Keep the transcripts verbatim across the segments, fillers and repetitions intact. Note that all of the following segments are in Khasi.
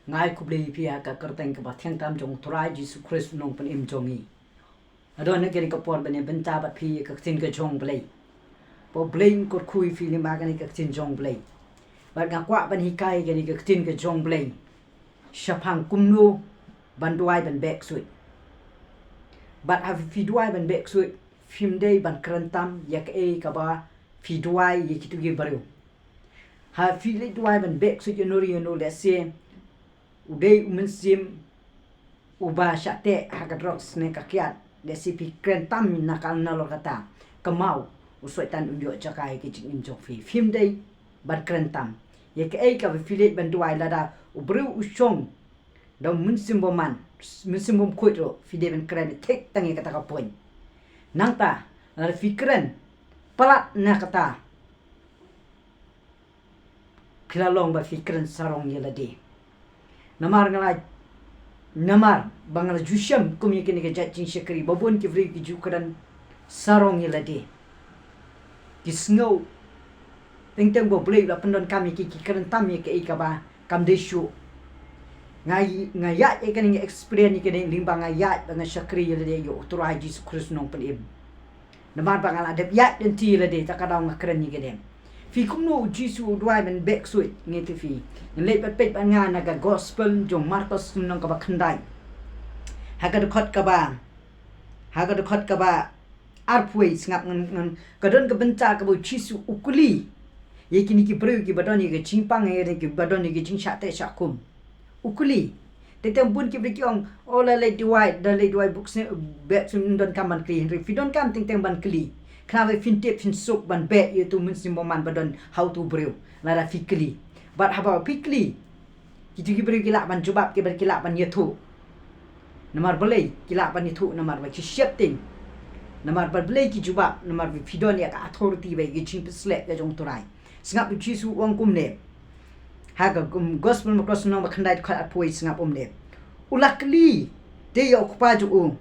Nga ai khublei ïa phi ha ka kyrteng kaba thiang tam jong U Trai Jisu Khrist u nongpynim jong ngi. Nga don ha kane ka por ban ïa bynta bad phi ïa ka ktien ka jong U Blei. Ba U Blei un kyrkhu ïa phi lyngba kane ka ktien jong U Blei. Bad nga kwah ban hikai kane ka ktien ka jong U Blei shaphang kumno ban duwai ban beh ksuid. Bad ha phi duwai ban beh ksuid, phim dei ban kren tam ïa kaei kaba phi duwai ïa kito ki briew. Ha phi leit duwai ban beh ksuid ïano re ïano, lehse u dei u mynsiem uba shah teh ha ka drugs ne ka kiad, lehse phi kren tam na ka, nalor kata, kynmaw, u Soitan un ïoh jaka ïa ka jingim jong phi. Phim dei ban kren tam ïa kaei kaba phi leit ban duwai. Lada u briew u shong da u mynsiem bymman, mynsiem bymkhuid ruh, phi dei ban kren thik tang ïa kata ka point. Nangta lada phi kren palat na kata, phi la long ba phi kren sarong ïa lade. Namar nga la, namar ba nga la ju shem kum ïa kine ki jait jingshakri, ba bun ki briew ki ju kren sarong ïa lade. Ki sngew teng teng ba U Blei u la pyndonkam ïa ki, ki kren tam ïa kaei kaba kam dei shuh. Nga, nga ïaid ïa kane, nga experience ïa kane lyngba nga ïaid ba nga shakri ïa lade ïa U Trai Jisu Khrist u nongpynim. Namar ba nga la dep ïaid lynti ïa lade, ta ka daw nga kren ïa kane. Phi, kumno U Jisu u duwai ban beh ksuid, ngi ïathuh phi. Ngin leit bad peit bad nga na ka gospel jong u Markos lynnong kaba khyndai, ha ka dkhot kaba, ha ka dkhot kaba arphew wei. Sngap, ngan, ngan, ka don ka bynta kaba U Jisu u kylli ïa kine ki briew kiba don ïa ka jingpang, ïa kine kiba don ïa ka jingshah teh shah kum. U kylli. Teng teng bun ki briew ki ong, o, la leit duwai, la leit duwai beh ksuid, beh ksuid, ym donkam ban kylli. Hynrei phi donkam teng teng ban kylli. Khnang ba phin tip, phin suk ban beh ïa uto u mynsiem bymman ba don ha uto u briew lada phi kylli. Bad haba phi kylli, kito ki briew ki lah ban jubab, ki, bad ki lah ban ïathuh. Namar balei ki lah ban ïathuh? Namar ba ki sheptieng. Namar ba balei ki jubab? Namar ba phi don ïa ka authority bad ïa ka jingpynshlur ka jong U Trai. Sngap, U Jisu u ong kumne. Ha ka, um, gospel Markos lynnong ba khyndai dkhot arphew wei, sngap, um ne. U la kylli te ïa U Kpa jong u,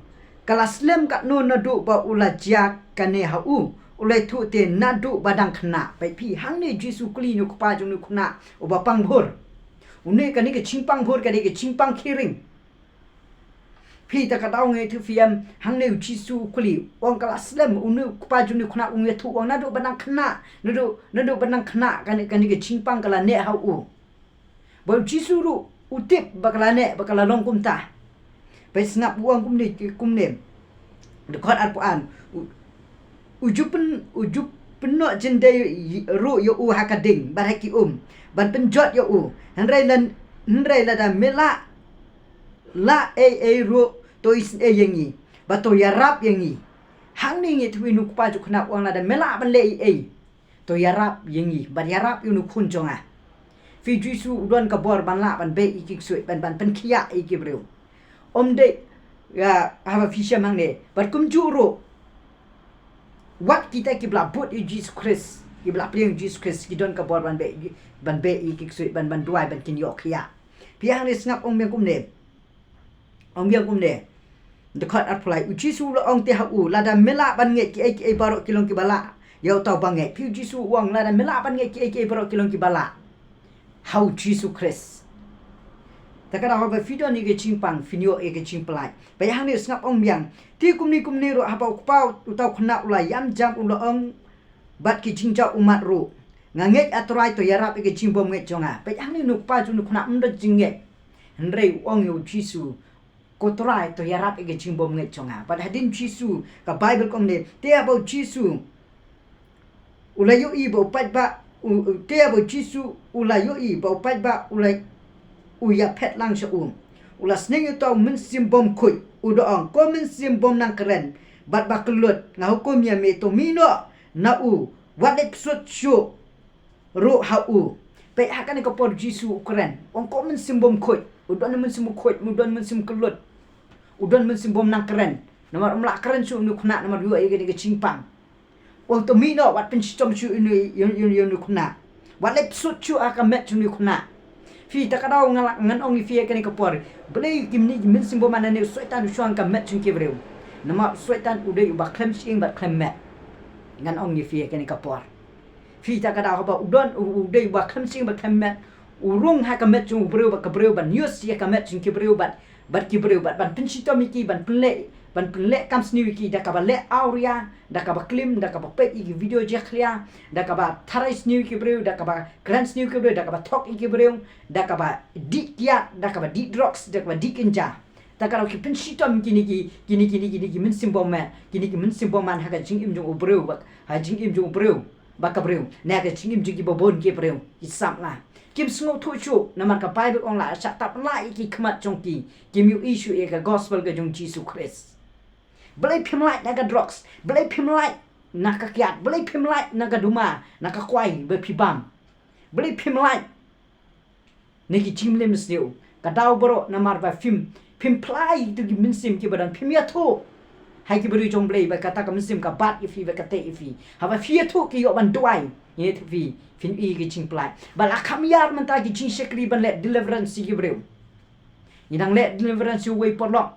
ka la slem katno naduh ba u la jia kane ha u. U la ïathuh te, naduh ba dang khynnah. Peit phi, hangne U Jisu u kylli ïa une u kpa jong une u khynnah uba pang bhur. Une, kane ka jingpang bhur ka dei ka jingpang khie ring. Phi, ta ka daw ngi ïathuh phi em, hangne U Jisu u kylli, u ong ka la slem, une u kpa jong une u khynnah u ïathuh u ong naduh ba dang khynnah, naduh, naduh ba dang khynnah, kane, kane ka jingpang ka la neh ha u. Bad U Jisu ruh u tip ba ka la neh, ba ka la long kumta. Peit, sngap, u ong kumne, kumne. Dkhot arphew ar. U, u ju pyn, u ju pynnoh jyndei ruh ïa u ha ka ding bad ha ki um, ban pynjot ïa u. Hynrei la, hynrei lada me lah, lah ei ei ruh, to isynei ïa ngi, bad to ïarap ïa ngi. Hangne ngi ïathuh ïa une u kpa jong u khynnah, u ong lada me lah ban leh ei ei, to ïarap ïa ngi, bad ïarap ïa une u khun jong nga. Phi, U Jisu u don ka bor ban lah ban beh ïa ki ksuid, ban, ban pynkhiah ïa ki briew. Ym dei, ïa, haba phi shem hangne. Bad kumjuh ruh, wat kita kiba la bud ïa U Jisu Khrist, kiba la pdiang ïa U Jisu Khrist, ki don ka bor ban beh, ban beh ïa ki ksuid, ban, ban duwai ban kin ïoh khiah. Phi, hangne sngap, ong biang kumne. Ong biang kumne. Dkhot arphew lai, U Jisu u la ong te ha u, lada me lah ban ngeit, kiei kiei baroh ki long kiba lah ïa uta uba ngeit. Phi, U Jisu u ong lada me lah ban ngeit, kiei kiei baroh ki long kiba lah ha U Jisu Khrist. Ta ka daw haba phi don ïa ka jingpang, phin ïoh ïa ka jingpyllait. Peit hangne, sngap, ong biang. Te kumne kumne ruh, haba u kpa uta u khynnah u la ïam jam, u la ong bad ki jingjaw ummat ruh, nga ngeit, A Trai, to ïarap ïa ka jingbymngeit jong nga. Peit hangne, une u kpa jong une u khynnah um don jingngeit. Hynrei u ong ïa U Jisu, ko Trai, to ïarap ïa ka jingbymngeit jong nga. Bad hadien U Jisu, ka Baibl ka ong ne, te haba U Jisu u la ïohi ba u paidbah, u, u, te haba U Jisu u la ïohi ba u paidbah u la, u ïaphet lang sha u, u la sneng ïa uta u mynsiem bymkhuid, u da ong, ko mynsiem bymnang kren bad ba kyllut, nga hukum ïa me, to mih noh na u, wat leit psut shuh ruh ha u. Peit, ha kane ka por U Jisu u kren, u ong, ko mynsiem bymkhuid. U don mynsiem bymkhuid, u don mynsiem kyllut, u don mynsiem bymnang kren. Namar um lah kren shuh une u khynnah, namar u ïoh ïa kane ka jingpang. U ong, to mih noh, wat pynshitom shuh ïa une, ïa, ïa, ïa une u khynnah. Wat leit psut shuh ha ka met jong une u khynnah. Phi, ta ka daw nga la, ngan ong ïa phi ha kane ka por, balei ki myn, ki mynsiem bymman ne u Soitan u shong ha ka met jong ki briew? Namar u Soitan u dei uba khlem shyieng bad khlem met. Ngan ong ïa phi ha kane ka por. Phi, ta ka daw haba u don, u, u dei uba khlem shyieng bad khlem met, U rung ha ka met jong u briew bad ka briew, ban use ïa ka met jong ki briew bad, bad ki briew bad, ban pynshitom ïa ki, ban pynleh, ban pynleh kam sniew ïa ki da kaba leh awria, da kaba klim, da kaba peit ïa ki video jakhlia, da kaba tharai sniew ïa ki briew, da kaba kren sniew ïa ki briew, da kaba thok ïa ki briew, da kaba dih kiad, da kaba dih drugs, da kaba dih kynja. Ta ka daw ki pynshitom kine ki, kine, kine, kine ki mynsiem bymman, kine ki mynsiem bymman ha ka jingim jong u briew, ha ka jingim jong u briew bad ka briew, ne ha ka jingim jong ki babun ki briew, ki samla. Kim sngewthuh shuh, namar ka Baibl ong la, shah tap la ïa ki khmat jong ki, kim ïohi shuh ïa ka gospel ka jong Jisu Khrist. Balei phim lait na ka drugs, balei phim lait na ka kiad, balei phim lait na ka duma, na ka kwai ba phi bam. Balei phim lait na ki jingmlien mynsiem. Ka daw baroh namar ba phim, phim plie ïa kito ki mynsiem kiba don, phim ïathuh ha ki briew jong Blei ba kata ka mynsiem ka bat ïa phi, ba ka teh ïa phi. Haba phi ïathuh ki ïoh ban duwai ïa phi, phin ïohi ki jingplie. Ba la kham ïar mynta ki jingshakri ban leh deliverance ïa ki briew. Ngi dang leh deliverance ïa uwei u paralok.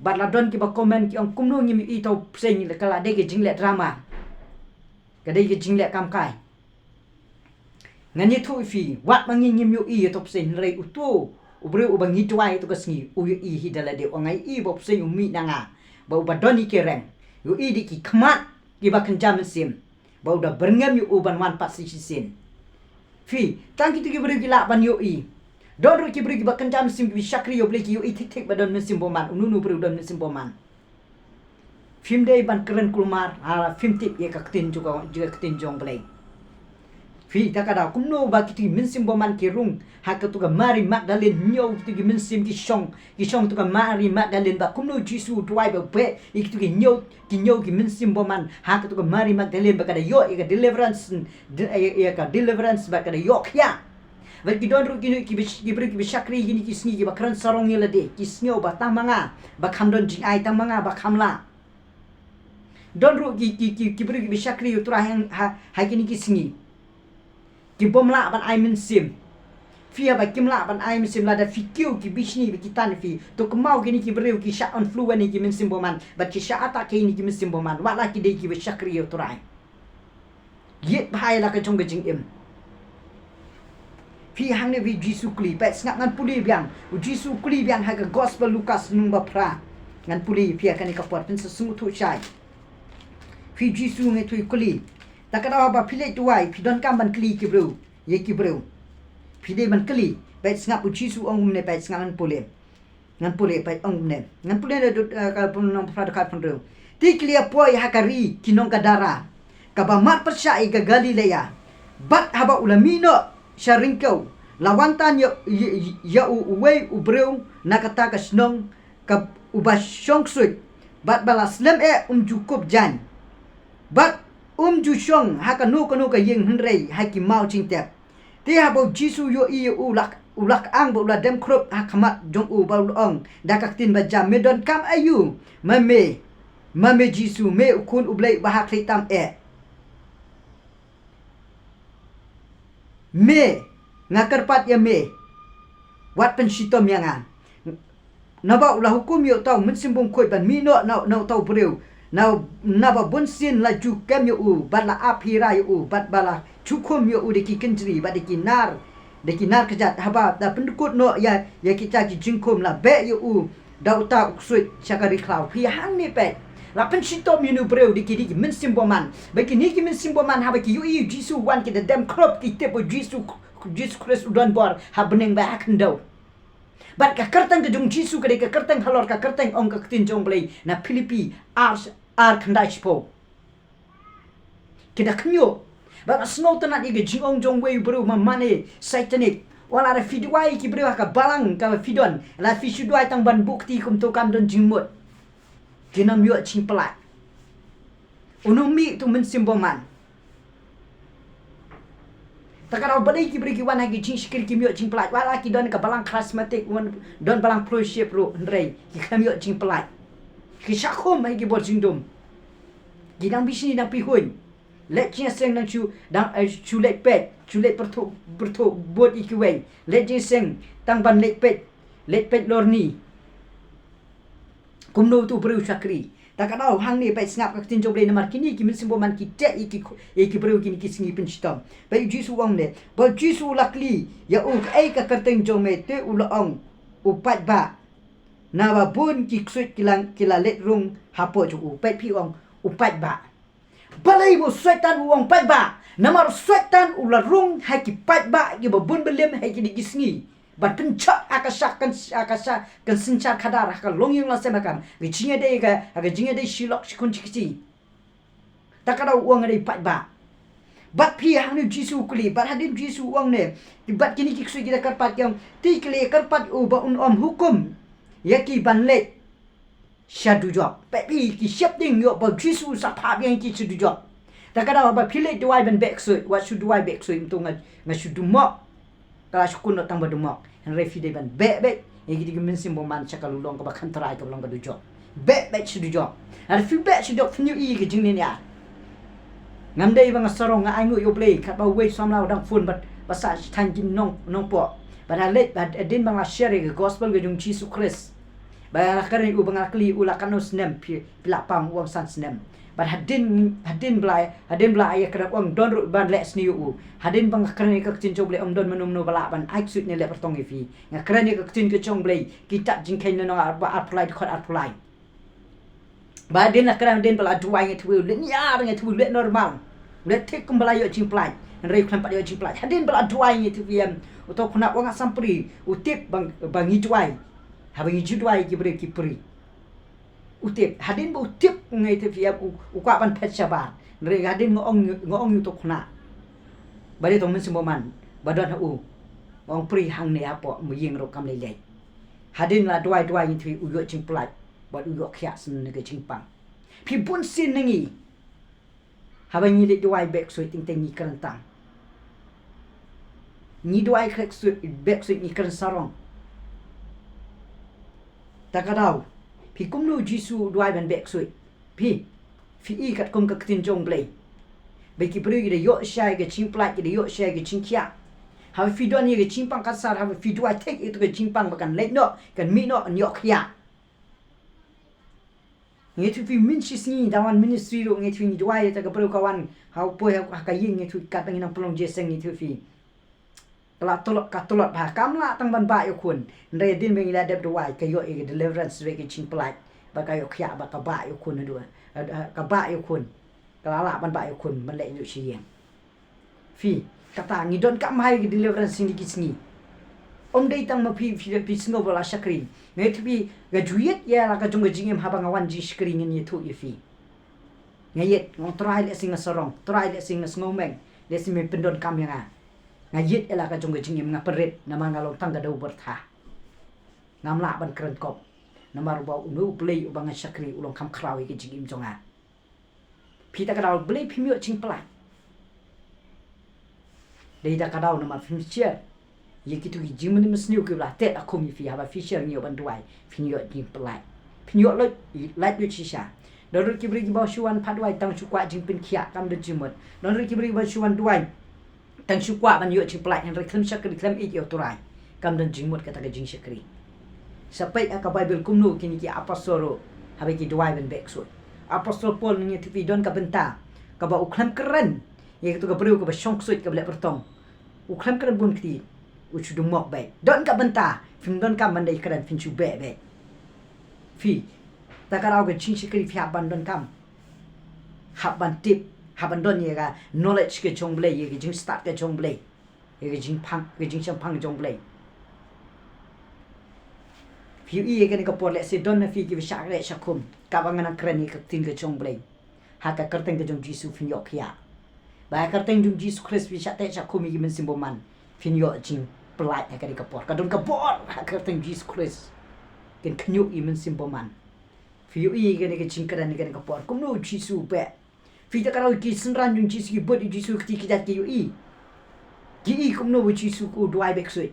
Bad la don kiba comment ki ong kumno ngim ïohi, to pyrshah, ka la dei ka jingleh drama. Ka dei ka jingleh kam kai. Ngan ïathuh ïa phi, wat ma ngi ngim ïohi ïa, to pyrshah, hynrei uto u briew uba ngi duwai ïa to ka sngi, u ïohi hi da lade, u ong nga ïohi ba u pyrshah u mih na nga, ba uba don ïa ki reng, u ïohi da ki khmat kiba kynja mynsiem, ba u da byrngem ïa u ban wan pat sha shisien. Phi, tang kito ki briew ki lah ban ïohi. Don ruh ki briew kiba kynja mynsiem kiba shakri ïa u Blei ki ïohi thik thik ba don mynsiem bymman, uno uno u briew don mynsiem bymman. Phim dei ban kren kulmar, ha, phim tip ïa ka ktien jong ka, ïa ka ktien jong Blei. Phi, ta ka daw kumno ba kito ki mynsiem bymman ki rung ha kato ka Mari Magdalene, ñiew kito ki mynsiem ki shong, ki shong to ka Mari Magdalene, ba kumno Jisu u duwai ba beh ïa kito ki ñiew, ki ñiew ki mynsiem bymman ha kato ka Mari Magdalene, ba ka da ïoh ïa ka deliverance, de-, ïa, ïa ka deliverance, ba ka da ïoh khia. Bad ki don ruh ki, ki, ki briew kiba shakri kine ki sngi kiba kren sarong ïa lade, ki sngew ba tang ma nga ba kham don jingai, tang ma nga ba kham lah. Don ruh ki, ki, ki, ki briew kiba shakri ïa u Trai ha, ha, ha kine ki sngi. Ki bym lah ban ai mynsiem. Phi, haba kim lah ban ai mynsiem, lada phi kiew ki bishni ba ki tan ïa phi, to kynmaw kine ki briew ki shah influence ïa ki mynsiem bymman, bad ki shah attack ïa kine ki mynsiem bymman, wat la ki dei kiba shakri ïa u Trai. Ïeit bha ïa la ka jong ka jingim. Phi, hangne phi, Jisu kylli, peit sngap, ngan pule biang. U Jisu kylli biang ha ka Gospel Lukas lynnong ba phra. Ngan pule ïa phi ha kane ka por, phin sa sngewthuh shai. Phi, Jisu ngi thuh kylli. Ta ka daw haba phi leit duwai, phi donkam ban kylli ki briew, ïa ki briew. Phi dei ban kylli, peit sngap, u Jisu ong kumne, peit sngap, ngan pule. Ngan pule, peit ong kumne. Ngan pule na dud, eh, ka pun nong phra dkhot pun riew. Te ki la poi ha ka ri ki nong Gadara, kaba marpyrshah ïa ka Galilea. Bad haba u la mih noh sha ryngkew, la wan tan ïa, ïa, ïa u uwei u briew na kata ka shnong, ka uba shong ksuid, bad ba la slem eh um ju kup jaiñ. Bad um ju shong ha kano kano ka ïing hynrei ha ki maw jingtep. Te haba u Jisu u ïohi ïa u, u la, u la kyang bad u la dem khrup ha khmat jong u bad u la ong da ka ktien ba jam, me donkam aïu, ma me, ma me Jisu, me u Khun u Blei uba ha khlieh tam eh? Me, nga kyrpad ïa me, wat pynshitom ïa nga. Naba u la hukum ïa uta u mynsiem bymkhuid ban mih noh na, na uta u briew. Na, naba bunsien la ju kem ïa u, bad la ap hira ïa u, bad ba la ju khum ïa u da ki kynjri, bad da ki nar, da ki nar kjat, haba la pyndkut noh ïa, ïa kita ki jingkhum, la beh ïa u da uta u ksuid sha ka ri khlaw. Phi, hangne peit, la pynshitom ïa une u briew da ki, da ki mynsiem bymman. Bad kine ki mynsiem bymman, haba ki ïohi ïa u Jisu u wan, ki da dem khrup, ki tip ba u Jisu, Jisu Khrist u don bor ha bneng bad ha khyndew. Bad ka kyrteng ka jong u Jisu ka dei ka kyrteng halor ka kyrteng, ong ka ktien jong u Blei na Philippi ar, ar khyndai shiphew. Ki da khynñiuh. Bad nga sngewtynnad ïa ka jingong jong uwei u briew, ma mane satanic. Wat la phi duwai ïa ki briew ha ka balang kaba phi don, la phi shu duwai tang ban buh kti kumto, kam don jingmut. Kin ym ïoh jingpyllait. Uno mih uto u mynsiem bymman. Ta ka daw balei ki briew ki wan ha ki jingshakri kim ïoh jingpyllait? Wat la ki don ka balang charismatic, wan don balang fellowship ruh, hynrei ki khlem ïoh jingpyllait. Ki shah khum ha ki bor jingdum. Ki dang bishni, dang pihuiñ. Leit jingïaseng, dang shu, dang, eh, shu leit peit, shu leit pyrthuh, pyrthuh bud ïa kiwei. Leit jingïaseng tang ban leit peit, leit peit lorni. Kumno uto u briew u shakri? Ta ka daw hangne peit sngap ka ktien jong U Blei namar kine ki mynsiem bymman ki teh ïa ki, ïa ki briew kine ki sngi pynshitom. Peit u Jisu u ong ne, ba u Jisu u la kylli ïa u, kaei ka kyrteng jong me, te u la ong, u paidbah. Naba bun ki ksuid ki la, ki la leit rung hapoh jong u. Peit phi, u ong u paidbah. Balei ba u Soitan u ong paidbah? Namar u Soitan u la rung ha ki paidbah kiba bun byllim ha kine ki sngi. Ban pynjot ha ka sha, kan, ha ka sha, kan synshar khadar, ha ka longïing longsem, ha ka, ka jingïadei ka, ha ka jingïadei shi lok shi khun shi kti. Ta ka daw u ong dei paidbah. Bad phi, hangne u Jisu u kylli, bad hadien u Jisu u ong ne, bad kine ki ksuid ki da kyrpad ki ong, te ki leh kyrpad u ba un ym hukum ïa ki ban leit sha dujok. Peit phi, ki sheptieng ïoh ba u Jisu u sa phah biang ïa ki sha dujok. Ta ka daw haba phi leit duwai ban beh ksuid, wat shu duwai beh ksuid, mynta nga, nga shu dumok. Ka la shu kut noh tang ba dumok. Hynrei phi dei ban beh beit ïa kito ki mynsiem bymman sha ka lulong kaba kham trai kaba long ka dujok. Beh beit sha dujok. Hynrei phi beh sha dujok phin ïohi ïa ka jinglynñiar. Ngam dei ba nga sarong, nga ainguh ïa U Blei katba uwei u samla u dang phone bad ba sah sha thaiñ Nong, Nongpoh. Bad ha leit, bad hadien ba nga la share ïa ka gospel ka jong u Jisu Khrist. Ba nga la kren ïa u, ba nga la kylli ïa u la katno snem, phi, phi la pang, u ong san snem. Bad hadien, hadien ba la, hadien ba la ïakren, u ong don ruh ban leh sniew ïa u. Hadien ba nga kren ïa ka ktien jong U Blei, ym don mano mano ba lah ban ai ksuid ne leh pyrtong ïa phi. Nga kren ïa ka ktien ka jong U Blei, kitab Jingkheiñ lynnong arphew, arphew lai, dkhot arphew lai. Ba hadien la kren, hadien ba la duwai nga ïathuh ïa u, lynñiar nga ïathuh ïa u, leh normal. Leh thik kumba la ïoh jingpyllait. Hynrei u khlem pat ïoh jingpyllait. Hadien ba la duwai nga ïathuh ïa u, uto u khynnah u ong nga sam pri, u tip ba, ba ngi duwai. Haba ngi ju duwai ki briew ki pri. U tip, hadien ba u tip nga ïathuh ïa u, u kwah ban phet shabar. Hynrei hadien nga ong, nga ong ïa uto u khynnah. Ba dei uto u mynsiem bymman ba don ha u. Ba ong pri hangne hapoh, ma ïing ruh kam lei lei. Hadien la duwai duwai nga ïathuh ïa u, u ïoh jingpyllait. Bad u ïoh khiah shen na ka jingpang. Phi, bun sien na ngi. Haba ngi leit duwai beh ksuid teng teng ngi kren tang. Ngi duwai khreh ksuid, beh ksuid ngi kren sarong. Ta ka daw. Phi, kumno u Jisu u duwai ban beh ksuid? Phi, phi i katkum ka ktien jong U Blei. Ba ki briew ki da ïoh shai ka jingpyllait, ki da ïoh shai ka jingkhiah. Haba phi don ïa ka jingpang ka sar, haba phi duwai thik ïa ka jingpang ba kan leit noh, kan mih noh, kan ïoh khiah. Nga ïathuh ïa phi, mynshisngi da wan ministry ruh nga ïathuh ïa phi, ngi duwai ïa kata ka briew ka wan ha u poi ha ka ïing, nga ïathuh ïa phi katba ngi nang pynlong jingïaseng, nga ïathuh ïa phi. Ka la tlot, ka tlot bha, kam lah tang ban bah ïa u khun. Hynrei hadien ba ngi la dep duwai, ka ïoh ïa ka deliverance, ïa ka jingpyllait. Ba ka ïoh khiah, ba ka bah ïa u khun haduh, eh, eh, ka bah ïa u khun. Ka la lah ban bah ïa u khun, ban leit noh sha ïing. Phi, kata ngi donkam hi ka deliverance ha kine ki sngi. Ym dei tang ma phi, phi, phi sngew ba la shakri. Nga ïathuh ïa phi, nga ju ïeit ïa la ka jong ka jingim, haba nga wan jingshakri ngan ïathuh ïa phi. Nga ïeit, nga ong Trai lehse nga sarong, Trai lehse nga sngewmeng, lehse me pyndonkam ïa nga. Nga ïeit ïa la ka jong ka jingim, nga pynrit, namar nga long tang ka daw byrtha. Ngam lah ban kren kop. Namar uba, uno U Blei uba nga shakri u long kham khraw ïa ka jingim jong nga. Phi, ta ka daw balei phim ïoh jingpyllait? Dei ta ka daw namar phim share ïa kito ki jingmynsiem kiba la teh ha khum ïa phi, haba phi share ngi ïoh ban duwai, phin ïoh jingpyllait. Phin ïoh lait, lait lut shisha. Don ruh ki briew kiba shu wan phah duwai tang shu kwah jingpynkhiah, kam don jingmut. Don ruh ki briew kiba shu wan duwai tang shu kwah ban ïoh jingpyllait, hynrei khlem shakri, khlem ïeit ïa u Trai. Kam don jingmut kata ka jingshakri. Sa peit ha ka Baibl kumno kine ki apostol ruh haba ki duwai ban beh ksuid. Apostol Paul, nga ïathuh ïa phi, don ka bynta kaba u khlem kren ïa kato ka briew kaba shong ksuid, kaba leh pyrtong. U khlem kren bun kti, u shu dumok beit. Don ka bynta, phim donkam ban dei kren, phin shu beh beit. Phi, ta ka daw ka jingshakri phi hap ban donkam. Hap ban tip, hap ban don ïa ka knowledge ka jong U Blei, ïa ka jingstad ka jong U Blei, ïa ka jingphang, ka jingshemphang jong U Blei. Phi ïohi ïa kane ka por, lehse don na phi kiba shah kren shah khum, kaba nga nang kren ïa ka ktien ka jong U Blei. Ha ka kyrteng ka jong U Jisu phin ïoh khiah. Ba ha ka kyrteng jong U Jisu Khrist phi shah teh shah khum ïa ki mynsiem bymman, phin ïoh jingpyllait ha kane ka por. Ka don ka bor ha ka kyrteng U Jisu Khrist. Kan khñiuh ïa ki mynsiem bymman. Phi ïohi ïa kane ka jingkren ïa kane ka por, kumno U Jisu u beh. Phi, ta ka daw ki synran jong U Jisu ki bud ïa U Jisu, kti ki jait ki ïohi. Ki i kumno U Jisu u duwai beh ksuid.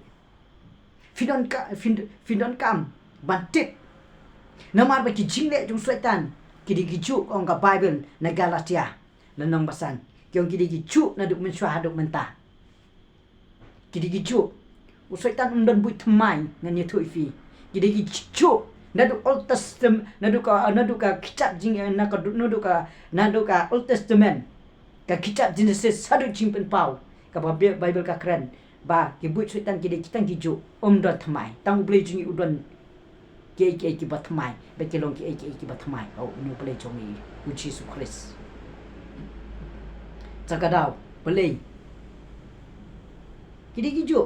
Phi don ka, phi, phi donkam ban tip. Namar ba ki jingleh jong u Soitan ki dei kijuh, ong ka Baibl na Galatia lynnong ba san. Ki ong ki dei kijuh naduh mynshuwa haduh mynta. Ki dei kijuh. U Soitan um don buit thymmai, ngan ïathuh ïa phi. Ki dei kijuh. Naduh Old Testament, naduh ka, naduh ka kitab jing, eh, na ka, naduh ka, naduh ka Old Testament, ka kitab Genesis haduh Jingpynpaw, kaba Bi-, Bible ka kren ba ki buit Soitan ki dei ki tang kijuh, ym don thymmai. Tang U Blei jong ngi u don kiei kiei kiba thymmai, ba ki long kiei kiei kiba thymmai. Oh, une U Blei jong ngi, U Jisu Khrist. Te ka daw, balei ki dei kijuh?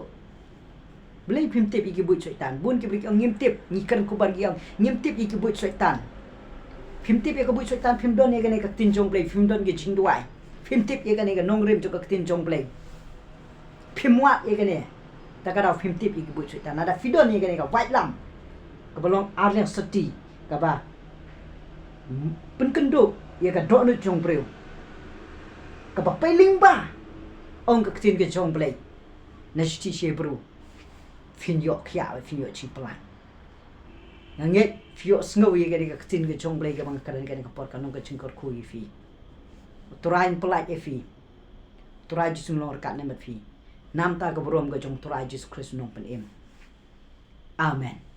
Balei phim tip ïa ki buit Soitan? Bun ki briew ki ong ngim tip, ngi kren kumba ki ong ngim tip ïa ki buit Soitan. Phim tip ïa ka buit Soitan, phim don ïa kane ka ktien jong U Blei, phim don ka jingduwai. Phim tip ïa kane ka nongrim jong ka ktien jong U Blei. Phim wad ïa kane. Te ka daw phim tip ïa ki buit Soitan. Lada phi don ïa kane ka waitlam, kaba long arliang syrti, kaba pynkynduh ïa ka dohnud jong u briew, kaba pei lyngba, ong ka ktien ka jong U Blei, na shithi sha ki Hebru, phin ïoh khiah, phin ïoh jingpyllait. Nga ngeit phi ïohsngew ïa kane ka ktien ka jong U Blei kaba nga kren kane ka por, kan long ka jingkyrkhu ïa phi. U Trai un pyllait ïa phi. U Trai Jisu un long ryngkat ne bad phi. Namar ka burom ka jong U Trai Jisu Khrist u Nongpynim. Amen.